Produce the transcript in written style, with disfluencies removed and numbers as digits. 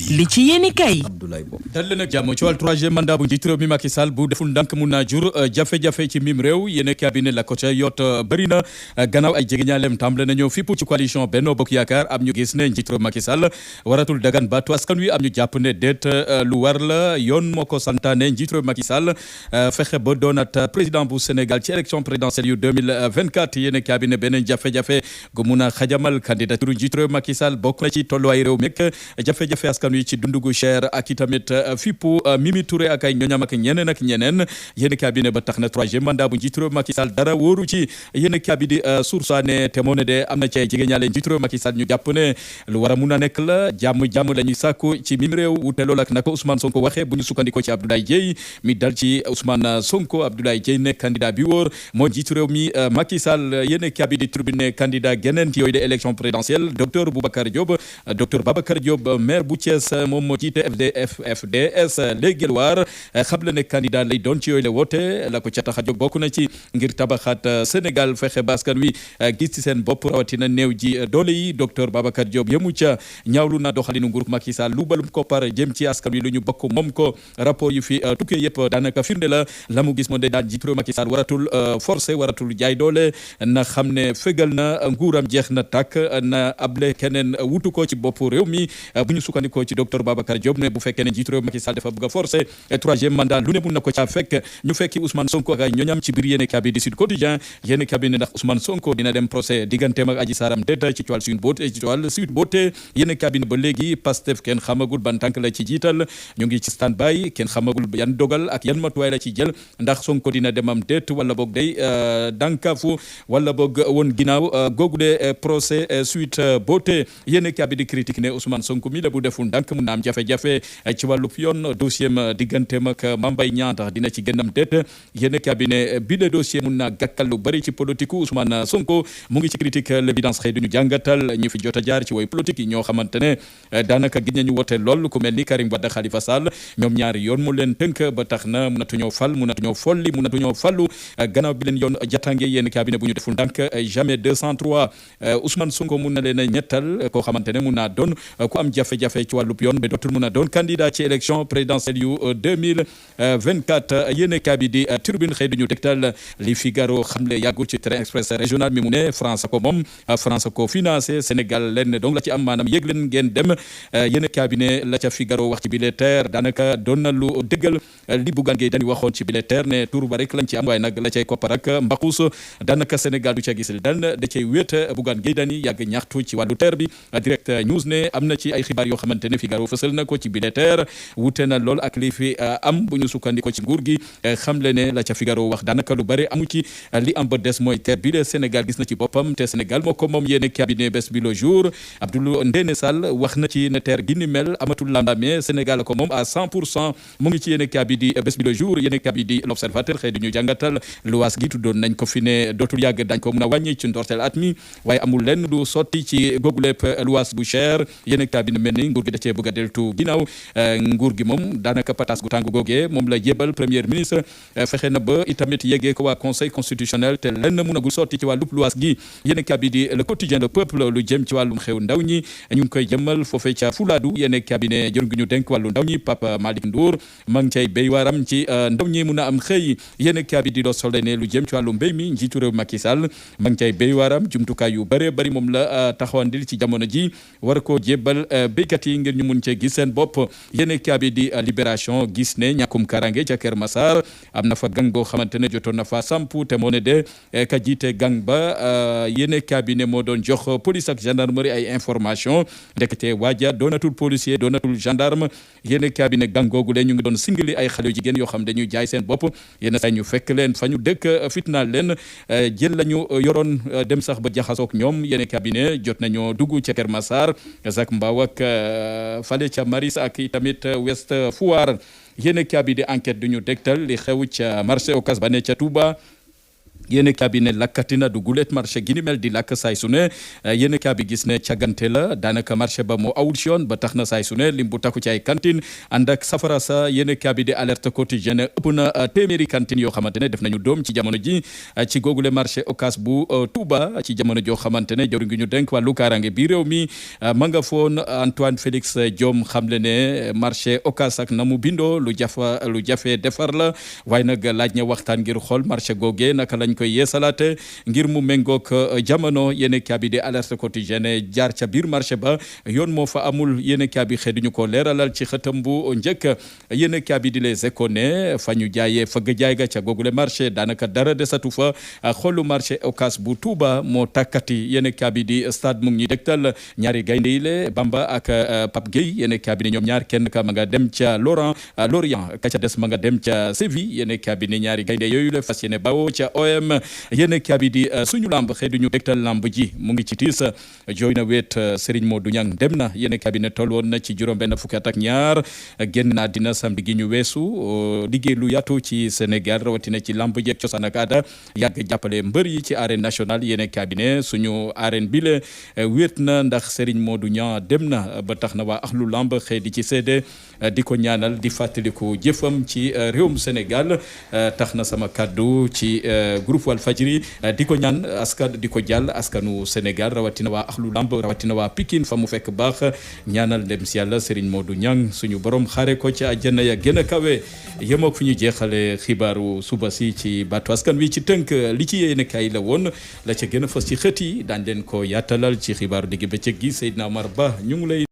li ci yéeni kay Abdoulaye Bob dal leen ak jàmm ci wàllu troisième mandat bu njiitu réew mi Macky Sall bu deful ndànk mun naa jur jafe-jafe ci mim réew yéen cabinet la ko ca yot bëri na gannaaw ay jegeñaaleem tàmbale nañoo fippu ci coalition Benno Bokk Yaakaar am ñu gis ne njiitu réew Macky Sall waratul dagan baatu askan wi am ñu jàpp ne déet lu war la yoon moo ko santaane njiitu réew Macky Sall fexe ba doonat président bu Sénégal ci élection présidentielle yu 2024 yéen cabinet beneen jafe-jafe gu mun a xajamal candidature njiitu réew Macky Sall bokk na ci tolluwaay réew mi jafe-jafe askan wi ci dundu gu cher ak itamit fippu Mimi Touré ak ay ñoñam ak ñeneen yéen cabinet ba tax na troisième mandat bu njiitu réew Macky Sall dara wóoru ci yéen cabinet sursaane te moo ne de am na ci ay jegeñaale njiitu réew Macky Sall ñu jàpp ne lu war a mun a nekk la jàmm la ñuy sàkku ci mim réew wute loolu ak naka Ousmane Sonko waxee bu ñu sukkandikoo ci Abdoulaye Dièye mi dal ci Ousmane Sonko Abdoulaye Dièye ne candidat bi wóor moo njiitu réew mi Macky Sall yéen cabinet tribune candidat geneen ci yooyu de élection présidentielle docteur Babacar Diop maire bu Thiès moom moo jiite FDS léegi waar xamle ne candidat lay doon ci yooyu la woote la ko ca tax a jóg bokk na ci ngir tabaxaat Sénégal fexe ba askan wi gis ci seen bopp rawatina néew ji doole yi docteur Babacar Diop yemu ca ñaawlu na doxalinu nguur Macky Sall lu balum koppar jëm ci askan wi lu ñu bokk moom ko rapport yu fi tukkee yëpp daanaka firnde la mu gis moo de daal jiitu réew Macky Sall waratul forcé waratul jaay doole na xam ne fegal na nguuram jeex na tàkk na able keneen wutu ko ci bopp réew mi bu ñu sukkandikoo ci docteur Babacar Diop ne bu fekkee ne njiitu réew Macky Sall dafa bëgg a forcé troisième mandat lu ne mun na ko caa fekk ñu fekki Ousmane Sonko ak ay ñoñam ci biir yéen cabinet di Sud Quotidien yéen cabinet ndax Ousmane Sonko dina dem procès digganteem ak Adji Sarr déeta ci toile Sud Beauté yéen cabinet ba léegi Pastef kenn xamagul ban tànk la ci jiital ñu ngi ci stand by kenn xamagul yan dogal ak yan matuwaay la ci jël ndax Sonko dina demam déet wala boog day dànkaafu wala boog woon ginnaaw googu de procès Sud Beauté yéen cabinet di critique ne Ousmane Sonko mi la bu deful ndànk mun na am jafe-jafe ci wàllu yoon dossier ma digganteem ak Mame Mbaye Niang ndax dina ci gënnam déet yéen cabinet bi le dossier mun na gàkkal lu bëri ci politique Ousmane Sonko mu ngi ci critique l'évidence xëy duñu jàngatal ñu fi jot a jaar ci woy politique yi ñoo xamante ne daanaka gis nañu wote lool ku mel ni Karim Wade Khalifa Sall ñoom ñaari yoon mu leen tënk ba tax na mënatuñoo fal mënatuñoo folli mënatuñoo fallu gannaaw bi leen yoon jatange yéen cabinet bu ñu deful ndànk jamais 203 Ousmane Sonko mun na leen a ñettal koo xamante ne mun naa doon ku am jafe-jafe ci wàllub yoon ba dootul mun a doon candidat ci élection présidentielle yu 2024 yéen cabinet di Tribune xëy duñu tegtal li Figaro xamle yàggul ci train express régional mi mu ne France ko moom France ko financé Sénégal leen donc la ci am maanaam yëg leen ngeen dem yéen cabinet la ca Figaro wax ci bile terre daanaka doon na lu dëggal li Bougane Gueye Dany waxoon ci bile terre ne tur ba rek lañ ci am waaye nag la cay koppar ak mbaxus daanaka Sénégal du ca gisul dan da cay wéet Bougane Gueye Dany yàgg ñaxtu ci wàllu terre bi direct news ne am na ci ay xibaar yoo xamante ne Figaro fësal na ko ci bile terre wute na lool ak li fi am bu ñu sukkandiko ci nguur gi xamle ne la ca Figaro wax daanaka lu bari amu ci li am ba des mooy terre bi le Sénégal gis na ci boppam te Sénégal moo ko moom yéen cabinet bés bi le jour Abdoulou Ndéné Sall wax na ci ne terre gi ni mel amatul lamdame Sénégal ko moom à 100% mu ngi ci yéen cabinet bés bi le jour yéen cabinet l'observateur xëy di ñu jàngatal luwaas gi tuddoon nañ ko fi ne dootul yàgg dañ ko mun a wàññi ci ndorteel at mi waaye amul lenn lu sotti ci googu lépp luwaas bu cher yéen cabinet mel ni nguur gi da cee bëgg a deltu ginnaaw nguur gi moom daanaka patas gu tàng googee moom la jébal premier ministre fexe na ba itamit yeggee ko waa conseil constitutionnel te lenn munagul sotti ci wàllub luwaas gi yéen cabinet le quotidien le peuple lu jëm ci wàllum xew ndaw ñi ñu ngi koy jëmmal foofee ca Fuladu yéen cabinet jër gi ñu dénk wàllu ndaw ñi Papa Malick Ndour ma ngi cay béy waaram ci ndaw ñi mun a am xëy yéen cabinet Le Soleil ne lu jëm ci wàllu mbéy mi njiitu réew Macky Sall ma ngi cay béy waaram jumtukaay yu bëree bëri moom la taxawandil ci jamono ji war koo jébbal béykat yi ngir ñu mun cee gis seen bopp yéen cabinet di Libération gis ne ñàkkum karange ca Kër Massar am na fa gang boo xamante ne jotoon na fa sampu te moo ne de ka jiite gang ba yéen cabinet moo doon jox police ak gendarmerie ay information ndekete waaja doonatul policier doonatul gendarme yéen cabinet gang googu le ñu ngi doon singali ay xale yu jigéen yoo xam dañuy jaay seen bopp yenn saa ñu fekk leen fa ñu dëkk fitnaal leen jël lañu yoroon dem sax ba jaxasook ñoom yéen cabinet jot nañoo dugg ca Kër Massar Zac Mbao ak fale ca Maris ak tamit West Foire yéen cabinet enquête du ñu dégtal li xew ca marché Ocass ba ne ca Touba yéen kaabi ne lakkatina du gulet marché gi ni mel di lakk saay su ne yéen kaabi gis ne càggante la daanaka marché ba moo awul ci yoon ba tax na saay su ne lim bu takku ci ay cantine ànd ak safara sa yéen kaabi di alerte quotidienne ëpp na téeméeri cantine yoo xamante ne def nañu doom ci jamono ji ci googule marché Ocass bu Touba ci jamono joo xamante ne jawriñ gi ñu denk wàllu kaaraange bi réew mi ma nga foon Antoine Félix Diome xamle ne marché Ocass ak na mu bindoo lu jafe defar la waaye nag laaj na waxtaan ngir xool marché googe naka lañ koy yeesalaate ngir mu méngoog jamono yéen kaabi di alerte quotidienne jaar ca biir marché ba yoon moo fa amul yéen kaabi xëduñu ko leeralal ci xëtam bu njëkk yéen kaabi di les échos ne fa ñu jaayee fëgg jaay ga ca googule marché daanaka dara desatu fa xolu marché Ocass bu Touba moo takkati yéen kaabi di stade mu ngi ñuy dégtal ñaari gaynde yi le Bamba ak Pape Gueye yéen kaabi ne ñoom ñaar kenn ka ma nga dem ca Lorient ka ca des ma nga dem ca Séville yéen kaabi ne ñaari gaynde yooyu le fas yéene bawoo ca OM yéen kaabi di suñu lamb xëy duñu dégtal lamb ji mu ngi ci tiis jooy na weet Serigne Modou Niang dem na yéen kaabi ne toll woon na ci juróom benn fukki at ak ñaar génn na dina samedi gi ñu weesu liggéey lu yaatu ci Sénégal rawatina ci lamb ji ak cosaan ak aada yàgg jàppale mbër yi ci arène nationale yéen kaabi ne suñu arène bi le wéet na ndax Serigne Modou Niang dem na ba tax na waa axlu lamb xëy di ci seede di ko ñaanal di fàttaliku jëfam ci réewum Sénégal tax na sama kaddu ci groupe Walfadjri di ko ñaan askan di ko jàll askanu Sénégal rawatina waa axlu lamb rawatina waa Pikine fa mu fekk baax ñaanal dem si yàlla Serigne Modou Niang suñu borom xaare ko ci àjjana ya gën a kawe yemook fi ñu jeexale xibaaru suba si ci baatu askan wi ci tënk li ci yéene kay la woon la ca gën a fës ci xët yi daan leen ko yaatalal ci xibaaru digg bëccëg gi Seydina Omar Ba ñu ngi lay